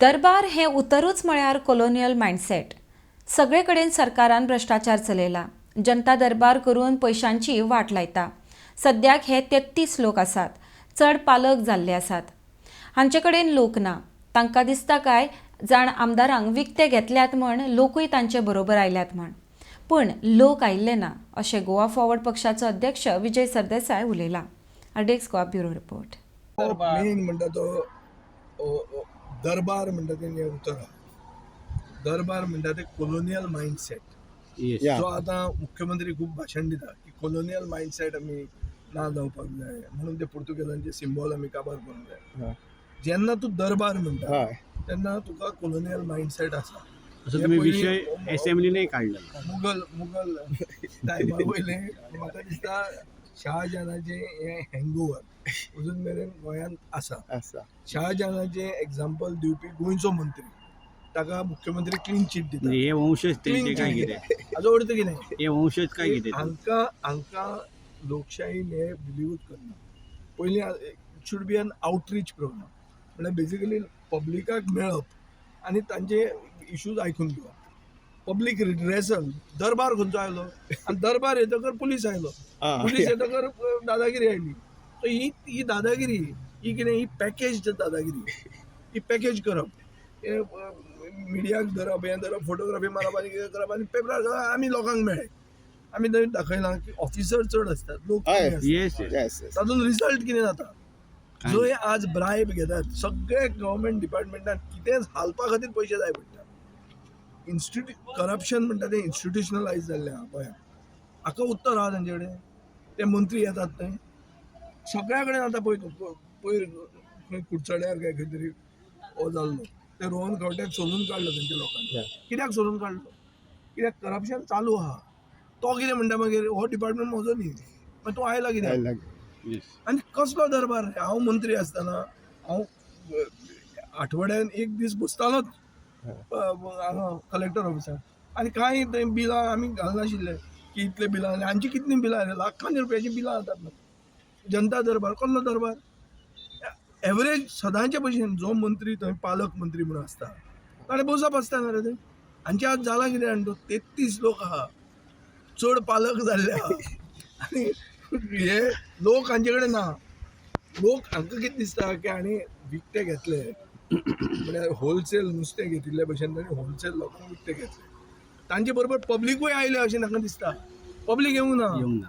दरबार हें उतरूच म्हळ्यार कोलोनियल मायंडसेट. सगळे कडेन सरकारान भ्रश्टाचार चलयला. जनता दरबार करून पयशांची वाट लायता. सद्याक हे 33 लोक आसात. चड पालक जाल्ले आसात. हांचे कडेन लोक ना. तांकां दिसता काय जाण आमदारांक विकते घेतल्यात म्हण लोकूय तांचे बरोबर आयल्यात म्हण. पूण लोक आयिल्ले ना अशें गोवा फॉरवर्ड पक्षाचो अध्यक्ष Vijay Sardesai उलयला. RDX Goa bureau report. Main म्हणटा तो दरबार म्हणटा तें हें उतर आहा. दरबार म्हणटा ते कोलोनियल मायंडसेट. जो आतां मुख्यमंत्री खूब भाशण दिता की कोलोनियल मायंडसेट आमी ना जावपाक जाय म्हणून ते पुर्तुगेजांचे सिंबॉल आमी काबार करूंक जाय. जेन्ना तूं दरबार म्हणटा तेन्ना तुका कोलोनियल मायंडसेट आसा. असो हे तुम्ही पयलीं विशय असेंब्लीनय काडलेलो. मुगल मुगल टायमा वयले आनी म्हाका दिसता शाहजहानाचें हें हँगओवर अजून मेरेन गोंयांत आसा. आसा. शाहजहानाचें एग्जाम्पल दिवपी गोंयचो मंत्री, ताका मुख्यमंत्री क्लीन चीट दिता. म्हणजे हे वंशज क्लीन तेंचे काय चीट कितें? हाजो अर्थ कितें? हे वंशज काय कितें? हांकां हांकां लोकशाहीन हे बिलीवूच करना. पयलीं it should be an outreach program, म्हणल्यार बेजिकली पब्लिकाक मेळप आनी तांचे इशूज आयकून घेवप. Public redressal. दरबार खंयचो आयलो आनी दरबार येतकर पुलीस आयलो, पुलीस येतकर दादागिरी आयली. सो ही ही दादागिरी ही कितें, ही पॅकेज दादागिरी. ही पॅकेज करप, हे मिडियाक धरप, हें धरप, फोटोग्राफी मारप आनी कितें करप आनी पेपरार घालप. आमी लोकांक मेळ्ळे, आमी थंय दाखयलां की ऑफिसर चड आसतात, लोक कमी आसतात. येस येस येस येस तातूंत रिजल्ट कितें जाता? काय? जंय आज ब्रायब घेतात सगळे गव्हर्मेंट डिपार्टमेंटान, कितेंच हालपा खातीर पयशे जाय पडटा. करप्शन म्हणटा तें इन्स्टिट्युशनलायज जाल्लें आहा गोंयांत. हाका उत्तर आहा तांचे कडेन? ते मंत्री येतात थंय सगळ्या कडेन. आतां पळय तूं, पयर खंय कुडचड्यार काय खंय तरी हो जाल्लो, ते रोहन खंवट्याक सोदून काडलो तेंच्या लोकांनी. कित्याक सोदून काडलो? कित्याक करप्शन चालू आहा. तो कितें म्हणटा मागीर, हो डिपार्टमेंट म्हजो न्ही, मागीर तूं आयला कित्याक? आनी कसलो दरबार रे? हांव मंत्री आसतना हांव आठवड्यान एक दीस बसतालोच हांगा कलेक्टर ऑफिसान आनी कांय थंय बिलां आमी घालनाशिल्ले की इतले बिलां आनी हांची कितलीं बिलां रे, लाखांनी रुपयाचीं बिलां जातात. जनता दरबार कसलो दरबार? एवरेज सदांचे भशेन जो मंत्री थंय पालक मंत्री म्हणून आसता ताणें बसप आसता न्ही रे थंय. हांचे आज जालां कितें जाणा तूं, 33 लोक आहा, चड पालक जाल्ले आहा आनी हे लोक हांचे कडेन ना. लोक हांकां कितें दिसता की हांणी विकते घेतले, म्हळ्यार होलसेल नुस्तें घेतिल्ले भशेन तांणी होलसेल लोकांक विकते घेतले. तांचे बरोबर पब्लिकूय आयले अशें तांकां दिसता. पब्लीक येवंक ना. येवंक ना.